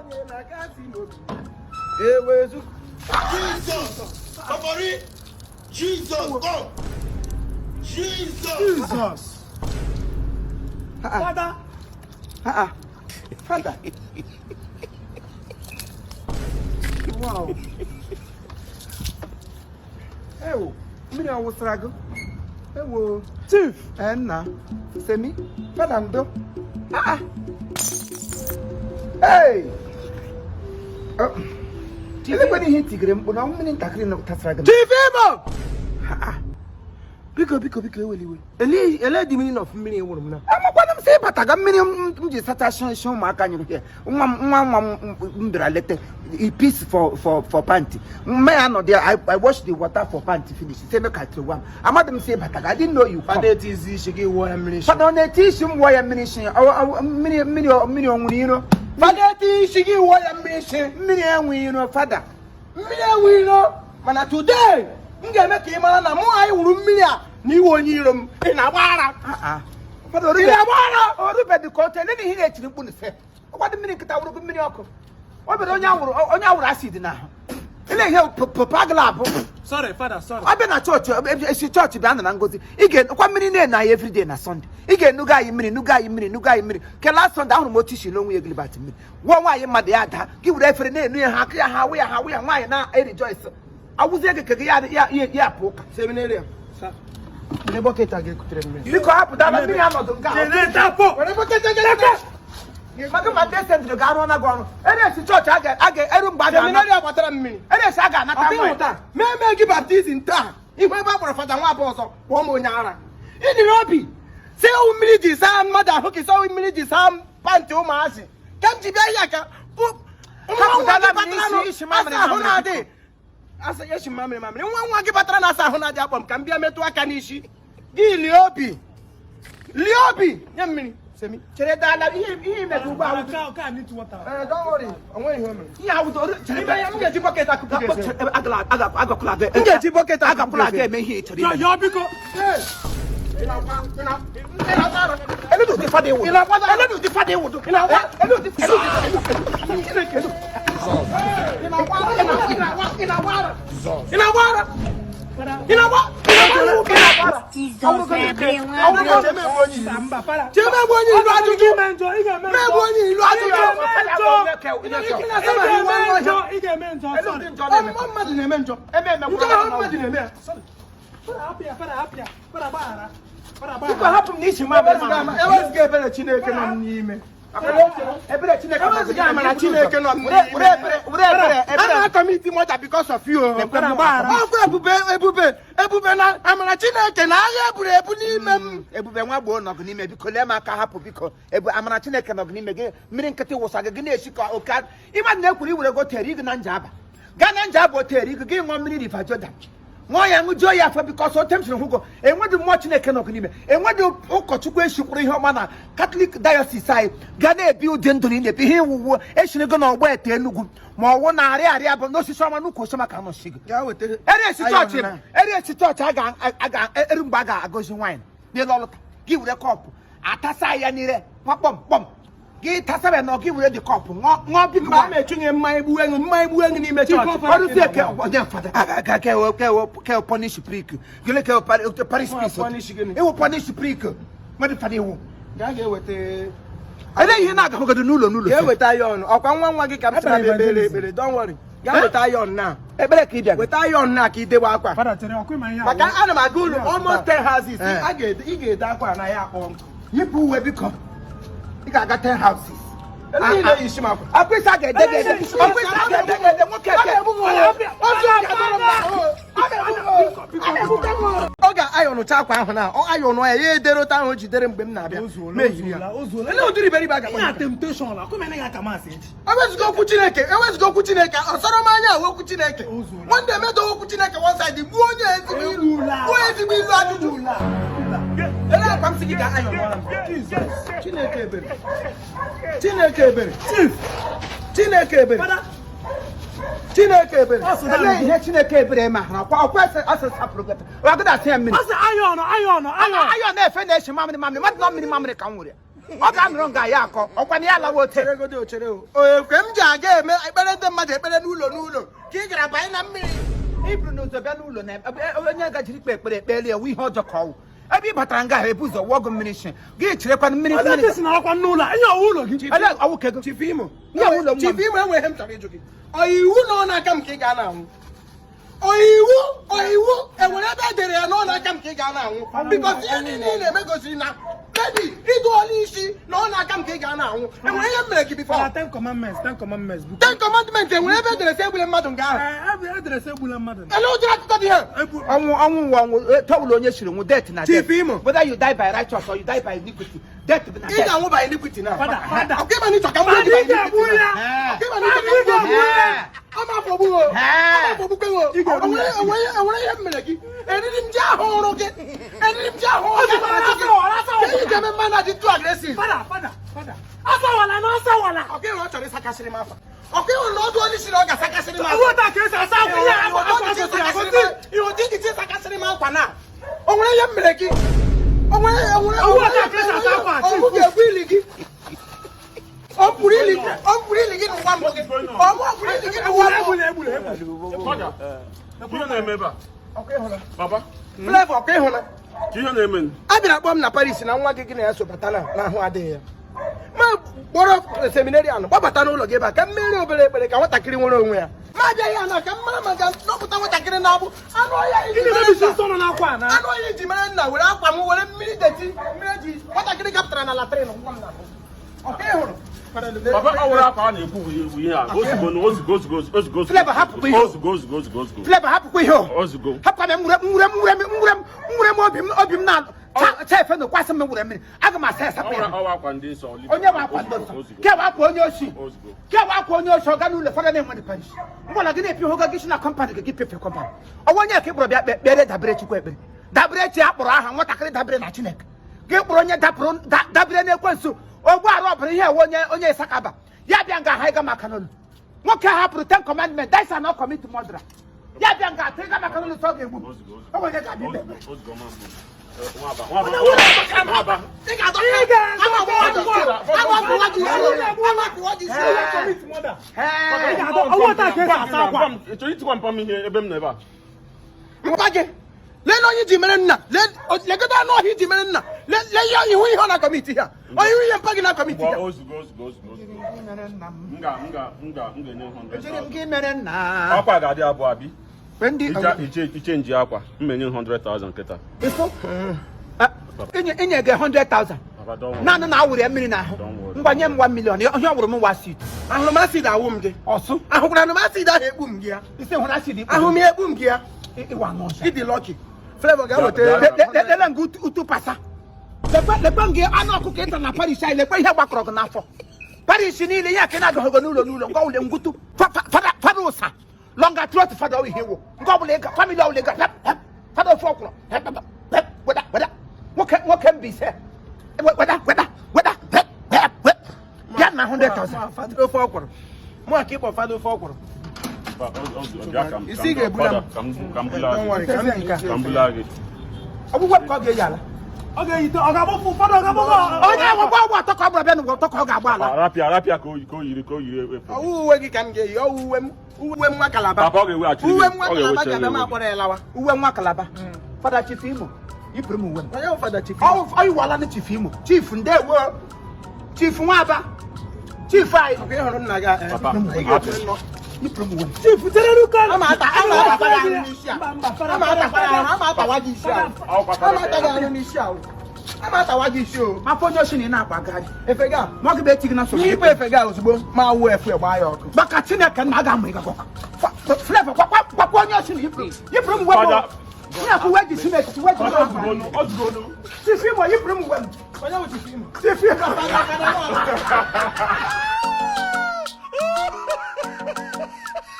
Onye na-akasi m obi. Ewezu. Jesus! Somebody! Jesus, come! Jesus! Jesus. Father. Ah, ah. Father. Wow. Ewo, mmiri ọ wụsara gị? Ewo. Chief. Ee, nna. Semi. Fada, ndo. Ah, ah. Hey! Oh. Elekwana ihe tigere mkpu na mmiri ntakịrị na tasara gị. Chief Imo. Ah, ah. Biko, biko, biko, ewela iwe. Ele the meaning of mmiri wụrụ m na? Amakwana m sị ịbataga mmiri m ji sacha shi ụmụaka nyụrụ ya. Nwa m, nwa nwa m bịara lete he piss for panty mme ya nọ there. I wash the water for panty finish, say make I throw am. Amadị m sị ịbataga. I didn't know you come. Fada, etizi isi gị wụọ ya mmiri shi. Fada, ọ na-eti isi m wụọ ya mmiri shi? Mmiri mmiri mmiri ọ nwere iro? Fada, eti isi gị wụọ ya mmiri shi. Mmiri enwe iro, fada. Mmiri enwe iro, mana today m ga-eme ka ị mara na mụ anyị wụrụ mmiri a na iwe onye iro m. Ị na-agba ara. Ah, ah. Fada, Ị na-agba ara. Orubedị ka ote lena ihe na-echiri mkpu na ọkwadị mmiri nkịta wụrụgo mmiri ọkụ. O bere onye awụrụ acid n'ahụ ile ihe papa abụ. Sorry, Father, sorry. Ọ bịa na chọọchị, esi chọọchị bịa nọ na ngozi. Ị ga-enukwa mmiri na-enu anyị everyday. Na Sunday ị ga-enuga anyị mmiri, nuga anyị mmiri, nuga anyị mmiri. Kela Sunday ahụrụ m otu isi n'onwe ya Gilbert mmiri gwụọ nwaanyị mmadụ ya daa. Gị were efere na-enu ya, ha aka ya, ha awụ ya, ha awụ ya. Nwaanyị na-erejoice awụzie gị ka gị ya ya ya ya apụ ụka. Seminarian. Were bucket a ga-ekutere mmiri. Biko, hapụtala mmiri anọdụ nke a. Generator pop. Were bucket a ga-ekutere. Maka ma ndị sentịrị ga-arụ ọna gị ọrụ eresi chọọchị a ga-eru mgbe a ga-ana. Seminarian, gbatara mmiri. Eresi a ga-anata Ọkwa ịhụ nwaanyị. taa, mee mee gị baptism taa. Ihu ebe a kpọrọ Fada nwa abụọ ọzọ, kpọọ m onye ara. Ịdịrị obi si ọwụ mmiri ji saa mmadụ ahụ ka isi ọwụ mmiri ji saa pantị ụmụazị. Ka m ji bịa ihe ka nwa nwa Hapụtala gị m batara isi mamịrị asa ahụ mamịrị. na-adị asa esi mamịrị mamịrị. Nwa nwa gị batara na asa ahụ na-adị akpọ m ka m bịa metụ aka n'isi gị. Lie obi, lie obi, nye m mmiri semi. Chere dala ihe imega ugbu a. Ka I need water. Eh, don't worry, o nweghị ihe o mere. Ihe awụzọ chere. Ime ya, m ga-eji bucket akụpụ gị eze. Agakwala aga. M ga-eji bucket akụpụ Agakwala gị aga eze. eme ihe ị chọrọ Yo, ime. yo, biko. Eledu ụdị fada ịwụdụ? Ị na-akwado? Eledu ụdị fada ịwụdụ? Ị na-akwa? Eledu ụdị eledu Chineke. Ị na-agba ara? Ị na-agba ị na-agba ara? Ị na-agba ara? Ị na-agba ị na-agba ara? Jesus, everyone. Mba, Father. Chebe egbu onye ilu ajụjụ. Ị ga-eme njọ, ị ga-eme Mee egbu njọ. onye ilu ajụjụ. Ị ga-eme njọ, ị ga-eme njọ. Sorry. Ọ mmadụ na-eme njọ. Njọ ahụ mmadụ na-eme ya. Father, hapụ ya, Father, hapụ ya. Father, gbaghara. Father, Biko, gbaghara. hapụ m n'isi mamịrị mamịrị. Ewezụga ebere Chineke nọ m n'ime. Ebere Chineke. Ewezụga amara Chineke nọ m n'ime. Were ebere, were ebere, A ebere. na-acommit murder because of you. Ekwe m gbaghara. Ọkwa ebube, ebube, ebube na amara Chineke na agha eburu ebu n'ime m. Ebube nwa gboo nọgụ n'ime. Biko, lee m aka, hapụ biko. Ebu amara Chineke nọgụ n'ime gị. Mmiri nkịtị wụsa gị, gị na-esi ka oke ịma na ekwuru iwere go tere gị na njaba gaa na njaba o tere gị, gị ṅụọ mmiri River Jordan, ṅụọ ya, ṅụjuo ya afọ. Biko, ọsọ otem siri hụgo enwedị mmụọ Chineke nọgụ n'ime. Enwedị ụkọchukwu esikwuru ihe ọma na Catholic diocese anyị ga na-ebi ụdị ndụ niile ebi ihe iwuwu esiri gị n'ọgbọ ete Enugwu ma ọwụ narị arị abụ n'osisi ọma n'ukwu osisi ọma ka nọchi gị. Gaa weta Eresi chọọchị iron na. Eresi chọọchị a ga-eru mgbe a ga-agọzi nwaanyị n'elu ọlụta. Gị were cup atasa ya n'ire nwa kpọm kpọm gị tasara ya na gị were dị cup ṅụọ ṅụọ, biko. Mgbe a na-echunye mmanya gbuo enyi, mmanya gbuo enyi n'ime chọọchị. Ọrụzi eke onye fada ke punish prick gịnị ke parish priest? Punish gịnị? Iwu punish prick mmadụ fada iwu. Gaa ga-eweta. Ele ihe na-agahụgodo n'ụlọ n'ụlọ. Gaa weta iron. Ọkwa nwa nwa gị ka m sịra Ebere ekpere evangelism. ekpere. Don't worry. Gaa weta iron na. Ekpere ka ị bịa. Weta iron na ka idewe akwa. Father, chere, ọkwa ịma ihe Maka awụ. ana m aga ụlọ almost 10 houses. Eh. A ga-ede, ị ga-ede akwa na ya akpọ nkụ. Yipụ uwe biko, ị ga-aga 10 houses. Ele ihe na-eyi isi m akwa. Ọkwa isi a ga-ede gị ede, ọkwa isi a ga-ede gị ede, nwoke eke. Ọ ga-ayọnụcha akwa ahụ na ọ ayọnụ ya, ya ederota ahụ o jidere mgbe m na-abịa. O zuola, Ma eyiri ya. o zuola, o zuola. Ele ụdịrị iberibe a ga-akpọ Ihe a m? temptation, ọkwa ịma anaghị aka maasị echi. Ewezụga okwu Chineke, ewezụga okwu Chineke, ọ sọrọ m anya ahụ okwu Chineke. O zuola. Nwanne, emedo okwu Chineke one side, gbuo onye ezigbo ilu, Ekwula. gbuo ezigbo ilu ajụjụ. Ele akwa m sị gị ga ayọnụọra m. Jesus. Chineke ebere, Chineke ebere. Chief. Chineke ebere. Father, Chineke ebere. Ọ sị na Ele ihe Chineke ebere ma hụrụ ọkwa ọkwa ese asị sapụrụ gị ọ gị asị ya mmiri. Ọ sị iron, iron, iron. Ayọ na-efe na-eshi mamịrị mamịrị mmadụ nọ mmiri mamịrị ka m nwere. Ọ ga-anọrọ nga ya akọ ọkwa na ya alawa ote. Cheregodo ochere o. Ekwe m ji aga eme ekpere ndị mmadụ ekpere n'ụlọ n'ụlọ ka ị gara banye na mmiri. Iburu n'ụzọ bịa n'ụlọ na onye gajiri ikpe ekpere ekpere ewu ihe ọjọọ ka ọwụ. Ebe ị batara nga ahụ ebu ụzọ wụọ gị mmiri shi gị cherekwana mmiri Onye mmiri. si na ọkwa n'ụlọ a, ihe ọwụ ụlọ gị. Ele ọwụ kego. Chief Imo. Nye ụlọ nwa m. Chief Imo, enweghị m chọrọ ịjụ gị. Ọ iwu na ọ n'aka m ka ị ga na-anwụ? Ọ iwu, ọ iwu enwere ebe e dere ya na ọ n'aka m ka ị ga na-anwụ? Because ihe niile ị na-eme gosiri na maybe ịdụọla isi na ọ n'aka m ka ị ga na-anwụ. Enwere ihe m mere gị before? Fada, Ten Commandments, Ten Commandments. Biko. Ten Commandment, enwere ebe e dere sị egbule mmadụ nga ahụ? Ee, e dere sị egbula mmadụ. Ele ụdịrị akụkọ dị ha? Ọnwụ ọnwụ nwa ọnwụ tọwụlụ onye shiri nwụ death na Chief death. Imo. Whether you die by righteous or you die by iniquity, death bụ na Ị death. ga-anwụ by iniquity na. Fada, fada. Ọkwa ịma na ịchọ ka m gbuo gị by Ị ga-egbu iniquity na. ya. Ọkwa ịma na ịchọ ka m gbuo gị. Ama afọ gbuo. Ama afọ gbukwe o. Enwere ihe m mere gị? Eriri m ji ahụ ụrụ gị. Eriri m ji ahụ ụrụ gị. Ka ị ga-eme mmadụ adị too aggressive. Fada, fada, fada. Asawala na asawala. Ọkwa ịhụ ọ chọrọ ịsakasịrị m afa. Ọkwa ịhụ na ọdụ onye siri ọ ga-asakasịrị m afa. Owó ta kìí sàṣà fún yà àgbà àgbà àgbà. Ihe otu iji sakasịrị m akwa na. O nwere ihe m mere gị? O nwere enwere Owó ta kìí sàṣà fún àti Ọmụ ga-egbu ili gị. Ọ pụrụ ili gị. Ọ pụrụ ili gị n'ụwa mbụ gị. Ọmụ ọ pụrụ ili gị n'ụwa mbụ. Egbule egbule egbule. Fada, ihe na-eme ebe a? Papa, Flavor, ọkwa ịhụla. ka ihe na-eme? A bịara kpọọ m na Paris na nwa gị gị na ya so bata na n'ahụ adịghị ya. Ma kpọrọ seminarian gbabata n'ụlọ gị ebe a ka m mere obere ekpere ka nwatakịrị nwere onwe ya. Ma abịa ya na ka m mara maka nọpụta nwatakịrị na-abụ anụ ọhịa iji Gịnị mere mebisi nna. nsọ nọ n'akwa a na? Anụ ọhịa iji mere nna were akwa m were mmiri deti mmiri eji nwatakịrị gapụtara na latrin nwa m na-ahụ. Ọkwa ị hụrụ? Papa, ọ were akwa a na-ekwu bụ ihe a. Ozugbo, ozugbo, ozugbo, ozugbo. Flavor, hapụ ihe. Ozugbo, ozugbo, ozugbo, ozugbo. Flavor, hapụkwa ihe o. Ozugbo. Hapụkwa m nwure nwure nwure nwure nwure m obi m obi m na cha efe na kwasị m nwure mmiri. Aga m asa Ọ esapụ were ya. ọwa akwa ndị nsọ. Onye bụ akwa ndị nsọ? Ozugbo. Ke bụ akwa onye oshi? Ozugbo. Ke bụ akwa onye oshi? Ọ ga n'ụlọ fada na-enwe parish. Ngwala gị na-epi hụga gị si na company gị pefe company. Ọnwa onye ka ị kpọrọ bịa kpere dabere Chukwu ekpere. Dabere chi a kpọrọ aha nwatakịrị dabere na Chineke. Gị kpọrọ onye dapụrụ dabere n'ekwensu. Ogbu arụ ọbụla ihe ewe onye onye Isakaba. Ya bịa nga ha ịga maka n'ụlọ. Nwoke hapụrụ Ten Commandment, that shall not commit murder. Ya bịa nga atụ ịga maka n'ụlọ sọ ga-egbu. Ozugbo, O nwere ga-abịa ikpe. ozugbo, ma mbụ. Nwaba, nwaba, nwaba. Ị ga-adọ ama akụwa gị isi. Ama akụwa gị isi. Commit murder. Ee. Owó ta kìí sàṣà akwa. Ị chọrọ itikwa mpa m ihe ebe m nọ ebe a? Mpa gị lee na onye ji mere nna legodo anụ ọhịa iji mere nna lee ihe ihu ihe ọ na-akọmiti ya onye ihu ihe mpa gị na-akọmiti Gwa ya. ozugbo, ozugbo, ozugbo, ozugbo. M ga, m ga, m ga, m ga-enye Ejiri m 100,000. gị mere nna. Akwa ga-adị abụọ abi. Mgbe ndị Ichenji akwa, m na-enye 100,000 kịta. Ifo? Inye gị 100,000. Papa, don't worry. Naanị na awụrụ ya mmiri n'ahụ. Don't worry. Ngwa nye m 1 million. Ihe ọ wụrụ m wa sit. Ahụrụ m acid awụ m gị. Ọsụ. Ahụkwara m acid ahụ ekpu m gị ya. Isi hụrụ acid ikpu. Ahụ m ya ekpu m gị ya. Ịwa n'ọsọ. Ịdị lucky. Flavor ga-eweta. Lele nga utu pasa. Lekwe lekwe nga anụ ọkụkọ ịta na Paris anyị lekwe ihe gbakọrọ gị n'afọ. Paris niile ihe aka na-agọghị gị n'ụlọ n'ụlọ nke ọbụla ngwutu fada fada ụsa. Longer throat fada ọ ihe wụ. Nke ọbụla ịga family ọbụla ịga hep hep fada ofe ọkwụrụ hep hep hep weda weda nwoke nwoke Mbaise weda weda weda hep hep hep bịa na 100,000. Fada ofe ọkwụrụ. Mụ aka ịkpọ fada ofe ọkwụrụ. Papa, ozugbo, bịa ka m- Isi ga-ebula m. Ka m- ka m bulaa Don't gị. worry, ka m Nke a. Ka m bulaa gị. Ọgwụgwọ ka ọ ga-eyi ala. Ọ ga-eyite, ọ ga-agbapụ ụfọdụ ọ ga-agbapụ. Onye agwụgwọ ọgwụ atọ ka ọ bụrụ bịa n'ụwa atọ ka ọ ga-agba ala. Rapịa, rapịa ka o yi- ka o yiri, ka o yiri efu. Ọwụ uwe gị ka m ga-eyi, ọwụ uwe m uwe nwa Kalaba. Papa, ọ ga-eweghachiri gị. Uwe nwa Ọ Kalaba ga-eweghachiri ga-abịa m gị. akpọrọ ya lawa. Uwe nwa Kalaba. Fada Chief Imo, yipụrụ m uwe m. Onye bụ Fada Chief? Ọ yiwala na Chief Imo. Chief ndewo. Chief Nwaba. Chief anyị. Ọkwa ị hụrụ nna gị a, eh? Papa, Ị ga-echere nnọọ. Yipụrụ m uwe m. Chief, chere n'ụka. Ama ata ama atakwa gị ahụ n'isi a. Mba, mba, fada, Ama fada, atakwa gị ahụ, ama atawa gị isi ahụ. Ọkwa fada. Ama ata gị ahụ n'isi ahụ. Ama atawa gị isi o. Afọ onye oshi na ị na-akpa agagharị. Efe ga. Ma ọ gị bụ eti gị na nsogbu. N'ikpe efe ga ozugbo ma awụ efu gbaa ya ọkụ. Maka Chineke nna a ga-amụ ịgagọ. Flavor gwakwa onye oshi na yipụrụ yipụrụ m uwe m. Fada. Ihe akwụ uwe ji Chineke uwe ji Fada, ozugbo, ozugbo. Chief Imo yipụrụ m uwe m. Onye bụ Chief Imo? Chief Imo. Fada, fada, fada.